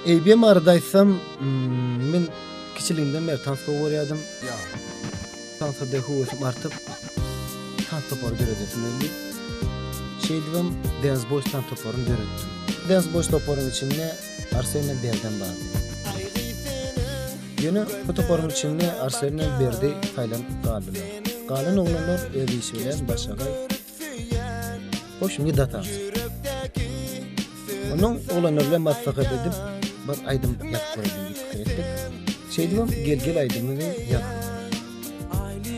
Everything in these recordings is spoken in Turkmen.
ABM barada aýtsam, men kiçiligimden bäri tans gowy görýärdim. Tansa höwesim artyp, tans topary döredesim geldi. Şeýdibem Dance Boys tans toparyny döretdim. Dance Boys toparyň içinde Arsen bilen Berdem bardy. Ýöne bu toparyň içinde Arsen bilen Berdi saýlanyp galdylar. Galan oglanlar öz işi bilen başagaý. Hoş nida tans. Onuň oglanlar bilen maslahat edip bir aýdym ýazyp göreliň diýip pikir etdik. Şeýdibem Gel gel aýdymyny ýazdyk.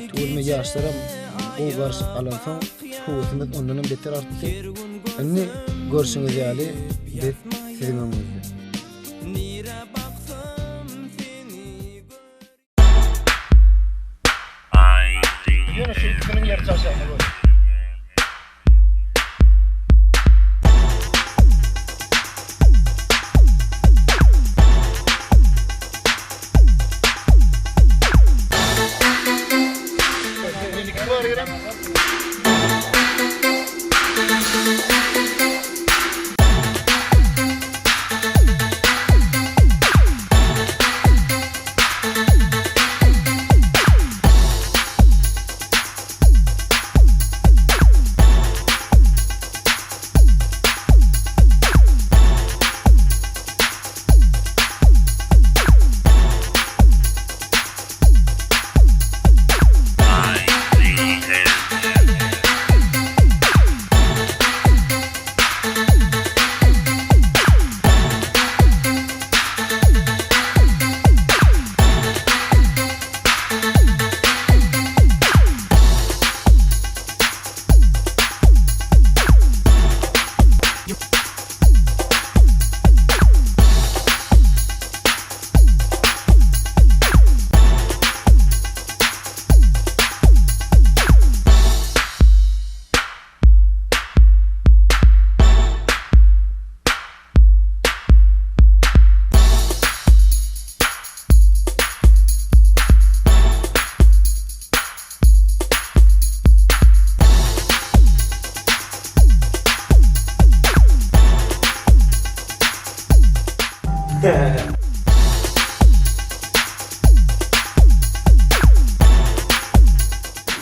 Tüweleme ýaşlaram gowy garşy alansoň höwesimiz ondanam beter artdy. Indi görşüňiz ýaly biz siziň öňüňizde. Ýöne şu ikisiniň ýer çalşagyny gör.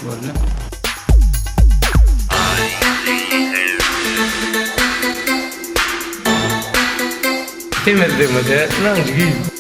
Görle. Temizligimize naňjy giý.